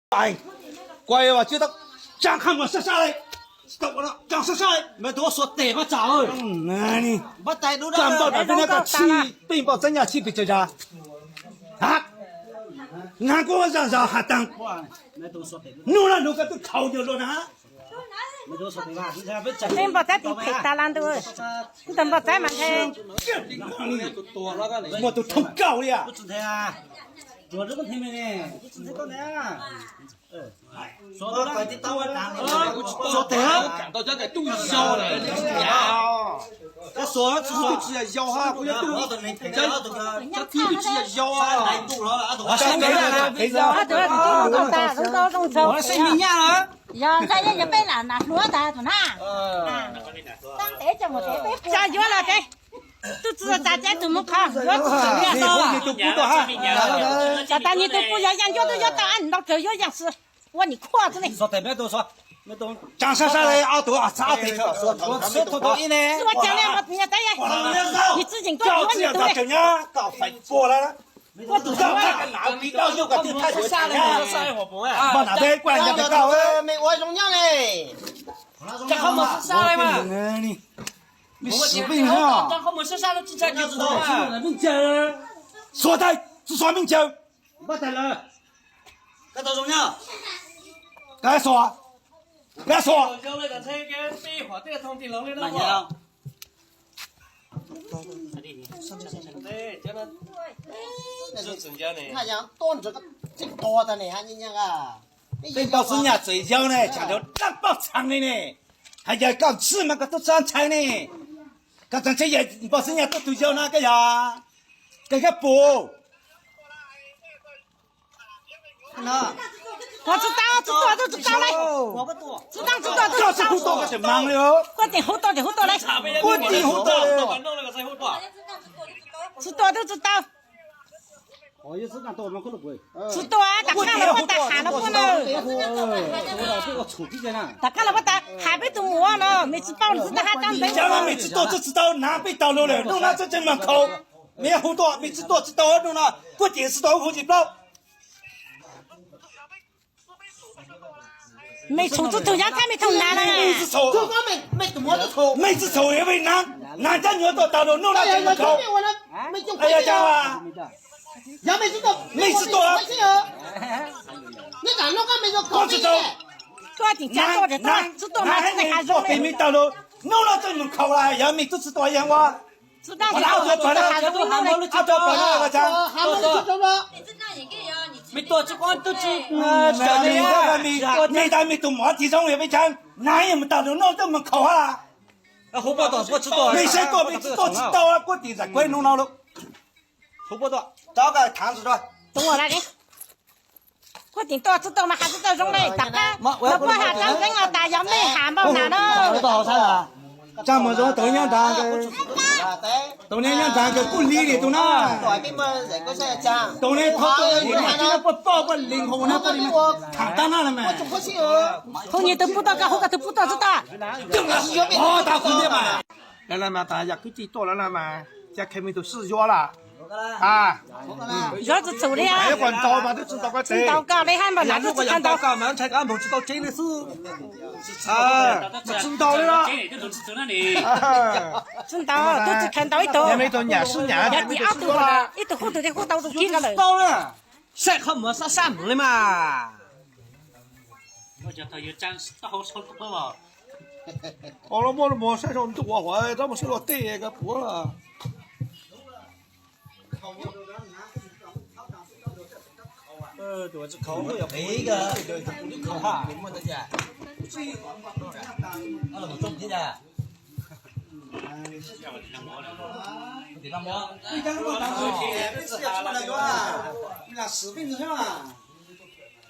Kuv tsis tau, tsaa qha muag sab sab le, tsaa sab sab le, me tub xuas tes mas tsaam, tsaam npaum nram peb nab koj tsi pij npaum txeeb nyaj tsi pes tsawg zag, nab kuj zaj zag has taag, nub nub koj twb khaus yawg lug na. Npaum txaib tis phem tas la ntu, ntaug npaum txaib mas nthe. Muaj tus thooj kauj li. Yog ntshai yog peb lam nam hluav tas thaum na. Tsa yuav los ces tub tsi tsa ces tug mus qhov yuav tsi tau. Tsa tas nws tus pub yuav yaj ncuab tub yuav tau ntau kawg yuav yaj xwb. Ua nim khuaj xwb ne. Tsaa sab sab le ob tug, txhab ob teg, ua caag le nyias teb, nws tsi yeem tuaj yuav nyias tug le. Ua tus sab sab le, me ua zoo nyob ne. Xuas tau, tsi xuas me ncaws. Kab xuas, kab xuas. Peb ntaus xwb nyaj txawm yau ne, tshav nraud dab poj txheeb li ne. Hais yawg koj ntxwj mas koj tub txhob ntshai ne. Koj txhob ntshai, yawg npaum xwb nyaj tuaj tug yau no koj yog, koj kab pum. Tsi tau, tsi tuaj tub tsi tau le. Tsi tau, tsi tuaj tub tsi tau. Kuv tseem hu tuaj, tseem hu tuaj le. Kuv tseem hu tuaj le. Tsi tuaj tub tsi tau. Tsi tuaj, tas kab los puab tas has los puab na. Tas kab los puab tas has peb tug mus no, mej tsi paub nws tsi tau has tau ntev. Mej tsi tuaj tub tsi tau, nab peb tau lug lawm, nub nua tseem tseem mas khaus. Mej hu tuaj, mej tsi tuaj tsi tau nub nua, kuv tseem tsi tau hu tsis plaub. Mej txhum tub tug yog thaib mej tug nas na. Mej tsi txhum, mej tsi txhum, mej nab, nab cab nyuag tuaj tau lug nub nua tseem mas khaus. Mej tsi tuaj, koj tsi tau, nab, nab, nab tuaj pem mej tau lug, nub nua tseem mas khaus, yog mej tub tsi tuaj yog ua. Mej tuaj tsi, mej tas mej tug mov tsis zoo yog peb tsav, nab yog mej tau lug nub nua tseem mas khaus ha. Mej saib tuaj, mej tsi tuaj tsi tau, kuv tseem zam kuv nub nua lug. Kuv tseem tuaj tsi tau mas has tsi tau zoo le, tas kab los puab has tau nteeb os, tas yog mej has npaum nab na. Tsaa mus zoo tau nyob nrad, tau nyob nrad kawg kuj li li tug na. Tau ne, puab toj puab li hau na, puab li tham tab na mas. Hu nyias tug pub tuaj, koj hu koj tug pub tuaj tsi tau. Lawv mas tas yam kwv tij tuaj lawm na mas, ca khe mej tug sib yuav lawm. Yuav tsi txhum li, tsi ntaus koj li hab npaum nab tub tsi khaws ntaus, ntshai koj npaum tsi tau tsev li xwb. Tsi ntaus li los, tsi ntaus, tub tsi khaws ntaus ib tug, yog tim ob tug, ib tug hu tug twg hu tau tus kib no lawm. Saib qhov muag sab sab mus li mas. Os, los muab los saib saum ntuj ua huav rab mus saib luag tej koj puav.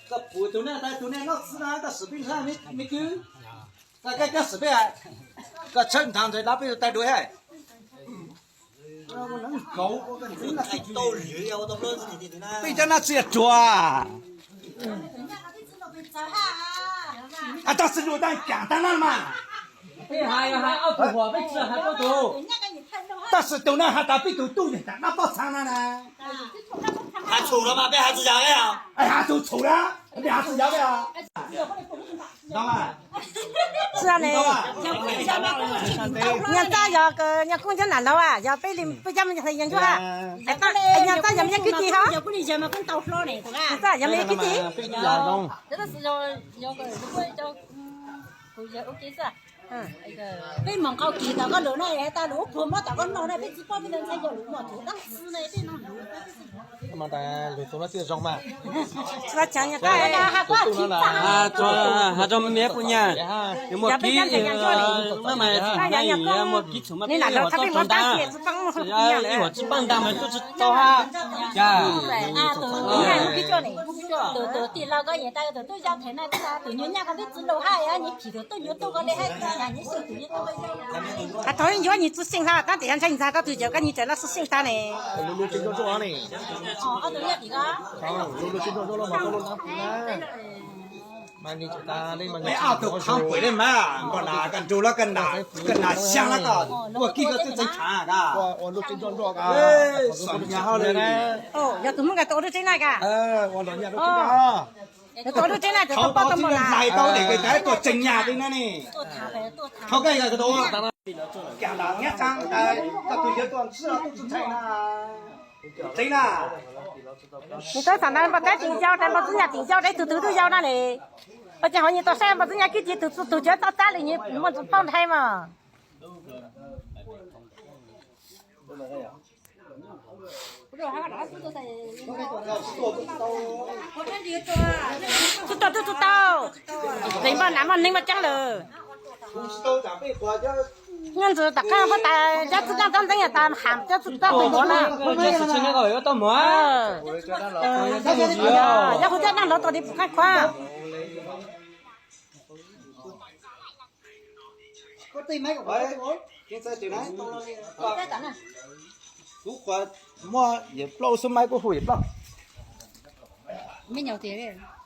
Koj pum tus neeg, tus neeg noj txiv na, koj sim peb ntxhab me kwv. Koj, koj sim peb, koj tshawb nthav ntawd dab peb tais dua hab. Peb cov nab txiv ruam. Tab sis luag tab kaam tab na mas. Tab sis tus na has tas peb tug tub yeej tas dab poj txheeb na na. Has txhum los mas peb has txhum yog, has txhum txhum na. Tsis ne, nyias txaj yog nyias kuj nyob nram laug, yog peb li peb coj me ntxhais yog ntsuag, nyias txaj yog me kwj ci ho. Nyias txaj yog me kwj ci. Peb mus nqau kis tom koj lus na, tas lus ub puag mob tom koj noj na, peb tsis paub peb ntxhais yog lus muaj tus dab tsi na, peb no lus. Has rau me me puas nyaj, yog muaj kib, muaj kib txhum mas peb ib huam tsis paub nta mas tuaj tsis tau hab. Cas tus tij laug koj yeej tas tus tub yau them na, tus nyuag nyaj koj twb tsis laus hab, nyias phim tus tub nyuag tub koj li hab. Has tau yuav nyias txuj xyeej hab, tab tis yog ntshai ntxag koj tus cawv koj nyias tseem loj xwb xyeej tag ne. Ob tug qhab pem li mas npog nas koj nrug lawm, koj nas xyaa lawm, koj ua kib koj twb txeev tshav na. Yog tus Hmoob nkawd tau ua lub tsev na ka. Yog tau ua lub tsev na, tau poj tau npog nas tau dem kws tas tuaj tseem nyaj li na ne. Thaum koj yog koj tus, koj tus yawg tuaj ntsib los tuaj txug ntshai na. Tsev na. Nws tau xam ntawd npog tab tim yau, tab npog txwb nyaj tim yau, tab ib tug twg twb yau na ne. Ua cas hauv nyias tau saib npog txwb nyaj kwj ci tus, tus cawv txoj tab li nyias muaj tus paub ntshai mas. Tub tau, tub tau, tseem npog nas muaj neeg muaj tsaab lawm. Nyob ntawm tom qab puab tas cov txwj laaj txob ntxeeb tas ham cov txwj laaj txob ntxeeb na. Yog hu cov daag lov tau li pum qaab khuab. Muaj yawm plaub xub maib kuj hu yawm plaub.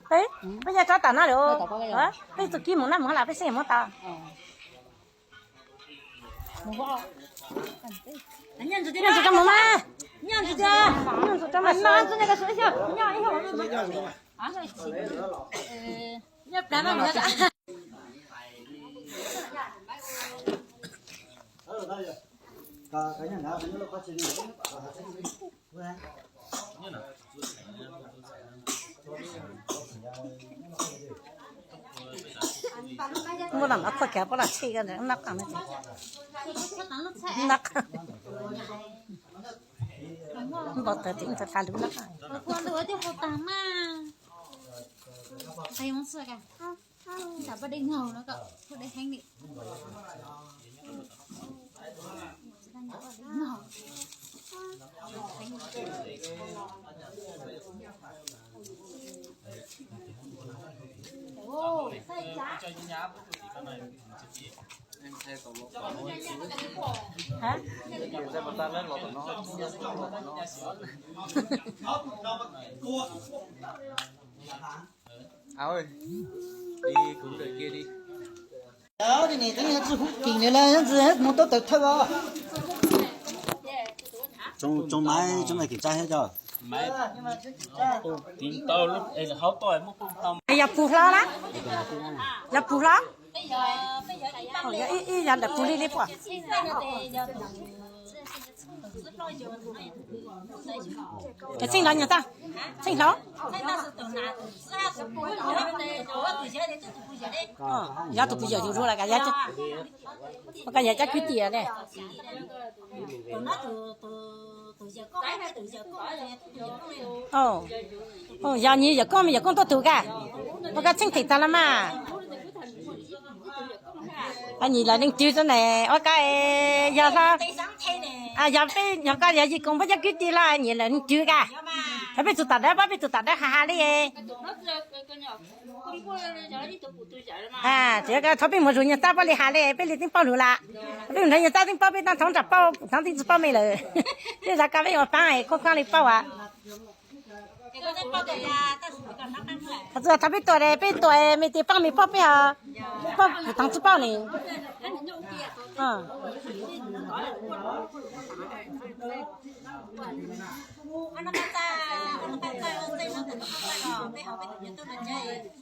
Peb nyob tsob tom no lawm, peb txuj kib mus naj mus hab las peb xeeb muab tau. Nyob ntawd tso mus mas. Nyob ntawd tso mas. Muab los no khuaj kiag puab los tshej nab qa, nab qa, npog tawg tim ntawd hla lub nab qa. Tsis hu kim li lawm, mus tau tawm thawj os. Tsoom maiv, tsoom maiv kim tsa thiab cov. Yog pug hlob na, yog pug hlob, ib yog ntawm pug li li puas. Txheej hlob nyuag tag, txheej hlob. Yog tus pug yawm yus lug lawm, yog cov kwv tij ne. Yog nyias yawm koob, yawm koob tuaj tus ka, ua koj txheej them tag los mas. Nyias lawv leej twg tso ne, ua koj yog hlob, yog peb yog koj yog yij koom peb cov kwv tij los nyias lawv leej twg ka. Thov peb tug tom dawb, pab peb tug tom dawb has has li. Tsis thov peb mus zug nyuag txab puab li has li, peb li teeb paub lug lawm. Peb mus nrhiav nyuag txab teeb paub, peb taab thoob nram paub, thoob teeb tsi paub me lawm. Peb zov koj peb ua paab es khuab khuab li paub as. Thov peb tuaj, peb tuaj me tes paab me paub peb os. Paub kuv toob tsi paub ne. Ua no paj txaj, ua no paj txaj, tej no tus no paj txaj los peb hauv peb tus YouTube no ces